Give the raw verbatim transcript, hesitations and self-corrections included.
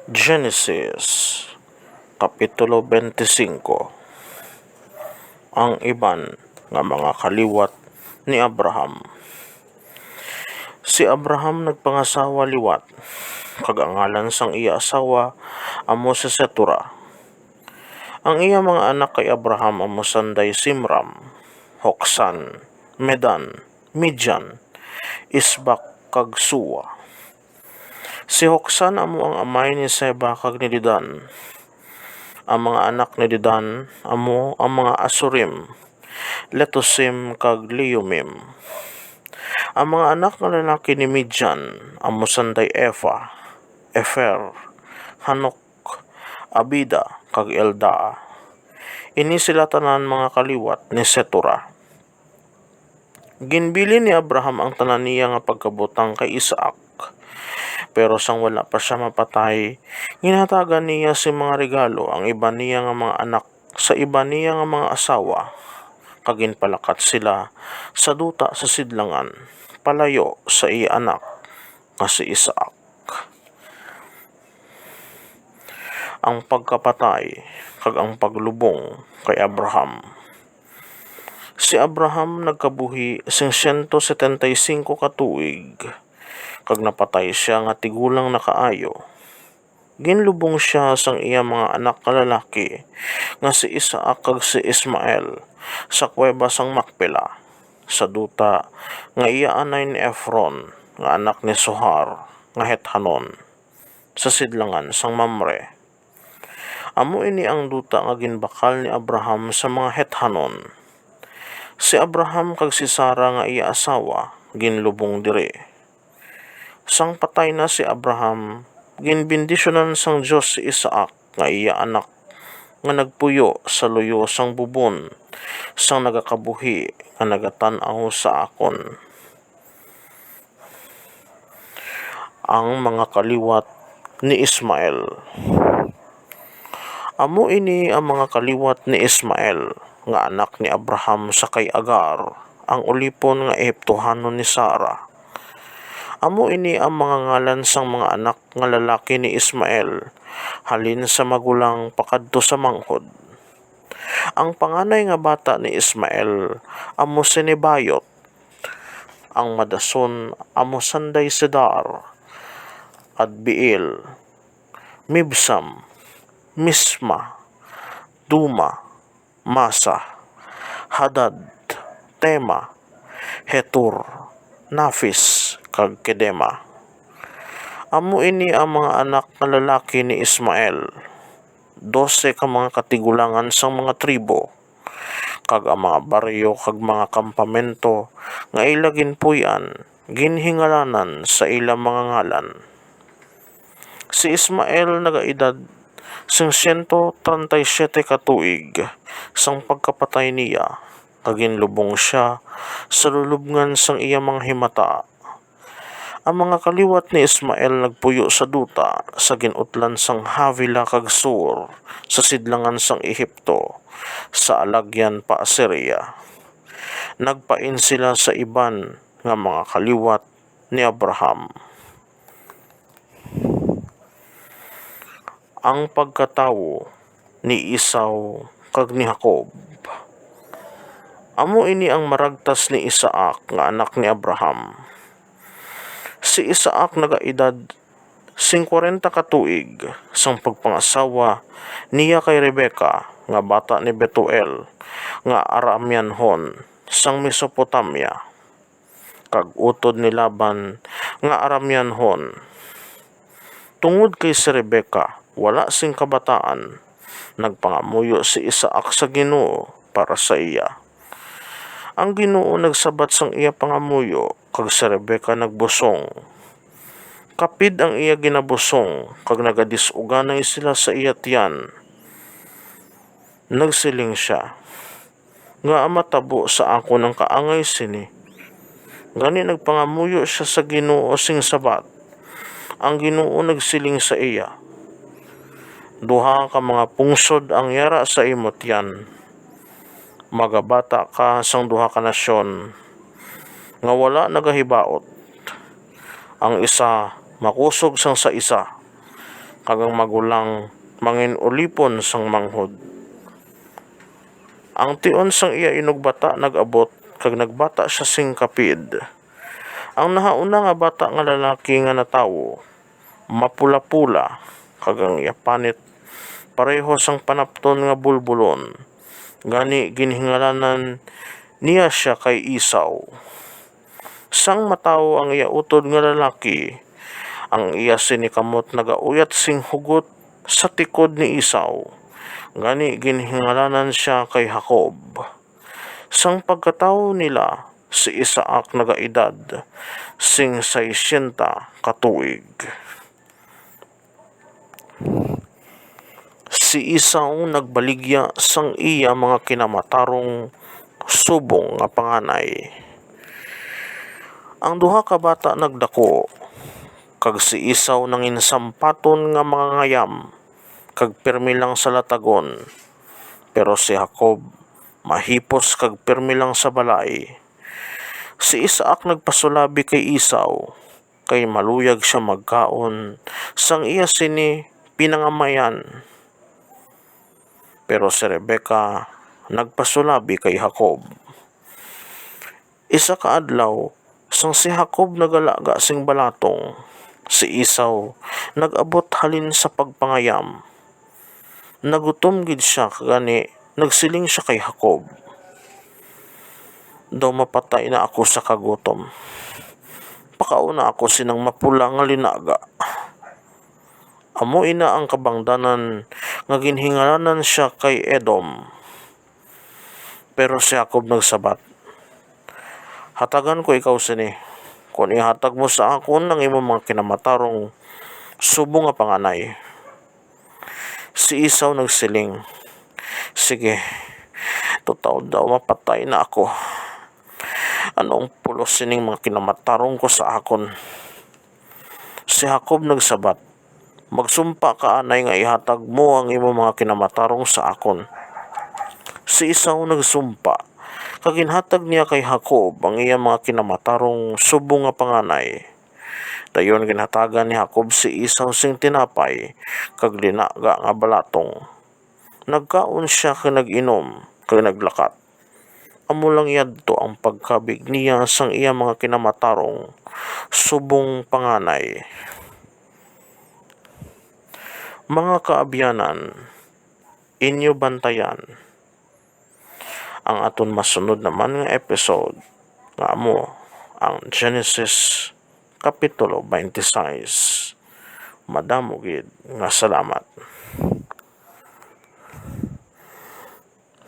Genesis, Kapitulo twenty-five. Ang iban nga mga kaliwat ni Abraham. Si Abraham nagpangasawa liwat, kag ang ngalan sang iya asawa amo si Setura. Ang iya mga anak kay Abraham amo sanday si Amram, Joksan, Medan, Midian, Isbak, kag Sua. Si Joksan amo ang amay ni Seba kag ni Dedan. Ang mga anak ni Dedan amo ang mga Asurim, Letusim, kag Leumim. Ang mga anak nga lalaki ni Midian amo sanday Efa, Efer, Hanok, Abida, kag Eldaa. Ini sila tanan mga kaliwat ni Setura. Ginbilin ni Abraham ang tanan niya nga pagkabutang kay Isaac. Pero sang wala pa sia mapatay, ginhatagan niya sing mga regalo ang iban niya nga mga anak sa iban niya nga mga asawa, kag ginpalakat sila sa duta sa sidlangan, palayo sa iya anak nga si Isaac. Ang pagkapatay kag ang paglubong kay Abraham. Si Abraham nagkabuhi sing siyento setenta y singko ka tuig, kag napatay sia nga tigulang na kaayo. Ginlubong sia sang iya mga anak nga lalaki, nga si Isaac kag si Ismael, sa kuweba sang Macpela, sa duta nga iya anay ni Efron, nga anak ni Sohar, nga Hethanon, sa sidlangan sang Mamre. Amo ini ang duta nga ginbakal ni Abraham sa mga Hethanon. Si Abraham kag si Sara nga iya asawa ginlubong diri. Sang patay na si Abraham, ginbendisyonan sang Dios si Isaac nga iya anak, nga nagpuyo sa luyo sang bubon, sang nagakabuhi nga nagatan-aw sa akon. Ang mga kaliwat ni Ismael. Amo ini ang mga kaliwat ni Ismael, nga anak ni Abraham sa kay Agar, ang ulipon nga Egiptohanon ni Sara. Amo ini ang mga ngalan sang mga anak nga lalaki ni Ismael, halin sa magulang pakadto sa manghod. Ang panganay nga bata ni Ismael amo si Nebayot, ang madason amo sanday Cedar, Adbeel, Mibsam, Misma, Duma, Masa, Hadad, Tema, Hetur, Nafis, kag Kedema. Amo ini ang mga anak nga lalaki ni Ismael, dose ka mga katigulangan sang mga tribo, kag ang mga baryo kag mga kampamento nga ila ginpuy-an ginhingalanan sa ila mga ngalan. Si Ismael nagaedad sing siyento treinta y siete ka tuig sang pagkapatay niya, kag ginlubong sia sa lulubngan sang iya mga himata. Ang mga kaliwat ni Ismael nagpuyo sa duta sa gin-utlan sang Havilah kag Sur, sa sidlangan sang Ehipto, sa alagyan pa Asiria. Nagpain sila sa iban nga mga kaliwat ni Abraham. Ang pagkatawo ni Esau kag ni Jacob. Amo ini ang maragtas ni Isaac nga anak ni Abraham. Si Isaac nagaedad sing kwarenta ka tuig sang pagpangasawa niya kay Rebecca nga bata ni Betuel nga Arameanhon sang Mesopotamia, kag utod ni Laban nga Arameanhon. Tungod kay si Rebecca wala sing kabataan, nagpangamuyo si Isaac sa Ginoo para sa iya. Ang Ginoo nagsabat sang iya pangamuyo, kag si Rebecca nagbusong. Kapid ang iya ginabusong, kag nagadis-uganay sila sa iya tiyan. Nagsiling sia, "Ngaa matabo sa akon ang kaangay sini?" Gani nagpangamuyo sia sa Ginoo sing sabat. Ang Ginoo nagsiling sa iya, "Duha ka mga pungsod ang yara sa imo tiyan. Magabata ka sang duha ka nasyon nga wala nagahibaot. Ang isa makusog sang sa isa, kag ang magulang mangin-ulipon sang manghod. Ang tion sang iya inugbata nag-abot, kag nagbata sia sing kapid. Ang nahauna nga bata nga lalaki nga natawo, mapula-pula, kag ang iya panit pareho sang panapton nga bulbulon. Gani ginhingalanan niya sia kay Esau. Sang matawo ang iya utod nga lalaki, ang iya sini kamot nagauyat sing hugot sa tikod ni Esau. Gani ginhingalanan sia kay Jacob. Sang pagkatawo nila, si Isaac nagaedad sing sesenta ka tuig. Si Esau nagbaligya sang iya mga kinamatarong subong nga panganay. Ang duha ka bata nagdako, kag si Esau nanginsampaton nga mangangayam, kag pirmi lang sa latagon, pero si Jacob mahipos kag pirmi lang sa balay. Si Isaac nagpasulabi kay Esau, kay maluyag sia magkaon sang iya sini pinangamayan. Pero si Rebecca nagpasulabi kay Jacob. Isa ka adlaw, sang si Jacob nagalaga sing balatong, si Esau nag-abot halin sa pagpangayam. Nagutom gid sia, gani nagsiling sia kay Jacob, "Daw mapatay na ako sa kagutom. Pakauna ako sinang mapula nga linaga." Amo ina ang kabangdanan nga ginhingalanan sia kay Edom. Pero si Jacob nagsabat, "Hatagan ko ikaw sini, kon ihatag mo sa akon ang imo mga kinamatarong subong nga panganay." Si Esau nagsiling, "Sige, tutaod daw mapatay na ako. Ano ang pulos sining mga kinamatarong ko sa akon?" Si Jacob nagsabat, "Magsumpa ka anay nga ihatag mo ang imo mga kinamatarong sa akon." Si Esau nagsumpa, kag ginhatag niya kay Jacob ang iya mga kinamatarong subong nga panganay. Dayon ginhatagan ni Jacob si Esau sing tinapay kag linaga nga balatong. Nagkaon sia kag nag-inom kag naglakat. Amo lang yadto ang pagkabig niya sang iya mga kinamatarong subong panganay. Mga kaabyanan, inyo bantayan ang aton masunod naman nga episode, nga amo ang Genesis Kapitulo twenty-six. Madamo gid nga salamat.